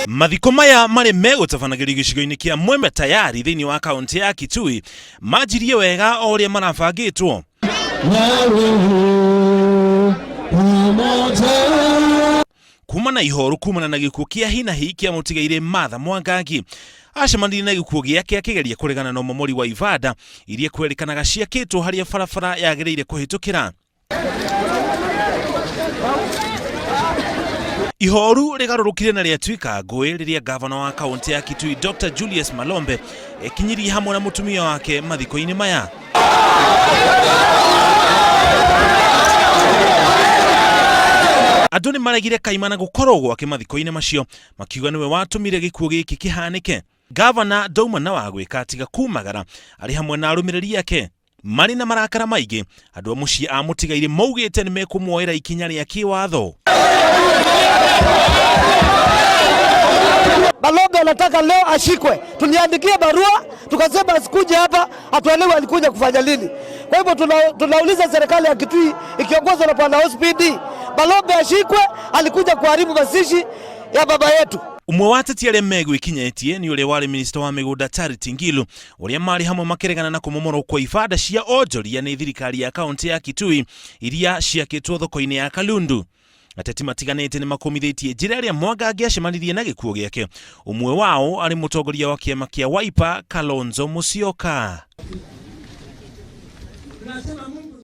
Mathiko maya marĩ megũtabanagĩrio gĩcigo-inĩ kĩa Mwembe Tayari thĩinĩ wa kaunti ya Kitui manjirie wega o ũrĩa marabangĩtwo. Kuma na ihoru kumana na gĩkuũ kĩa hinahi kĩa mũtigairĩ Martha Mwangangi acemanirie na gĩkuũ gĩake akĩgeria kũregana na ũmomori wa ibanda iria kwerĩkanaga ciakĩtwo harĩa barabara yagĩrĩire kũhĩtũkĩra. Ihoru rĩgarũrũkire na rĩatuĩka ngũĩ rĩrĩa gavana wa kaunti ya Kitui Dr. Julius Malombe ekinyirie hamwe na mũtumia wake mathiko-inĩ maya. Andũ nĩ maregire kaimana gũkorwo gwake mathiko-inĩ macio makiuga nĩwe watũmire gĩkuũ gĩkĩ kĩhanĩke. Gavana ndauma na wa gwĩka tiga kumagara arĩ hamwe na arũmĩrĩri ake. Marĩ na marakara maingĩ, andũ a mũciĩ a mũtigairĩ maugĩte nĩ mekũmuoera ikinya rĩa kĩwatho. Malombe anataka leo ashikwe. Tuliandikia barua tukasema asikuje hapa, hatuelewi alikuja kufanya lini. Kwa hivyo tunauliza serikali ya Kitui ikiongozwa na bwana OCPD, Malombe ashikwe, alikuja kuharibu mazishi ya baba yetu. Ũmwe wa ateti arĩa megwĩkinyĩtie nĩ ũrĩa warĩ minista wa mĩgũnda Charity Ngilu, ũrĩa marĩ hamwe makĩregana na kũmomorwo kwa ibanda cia onjoria nĩ thirikari ya kaunti ya Kitui iria ciakĩtwo thoko-inĩ ya Kalundu. Ateti matiganĩte nĩ makũmithĩtie njĩra ĩrĩa Mwangangi acemanirie na gĩkuũ gĩake, ũmwe wao arĩ mũtongoria wa kĩama kĩa Wiper Kalonzo Musyoka.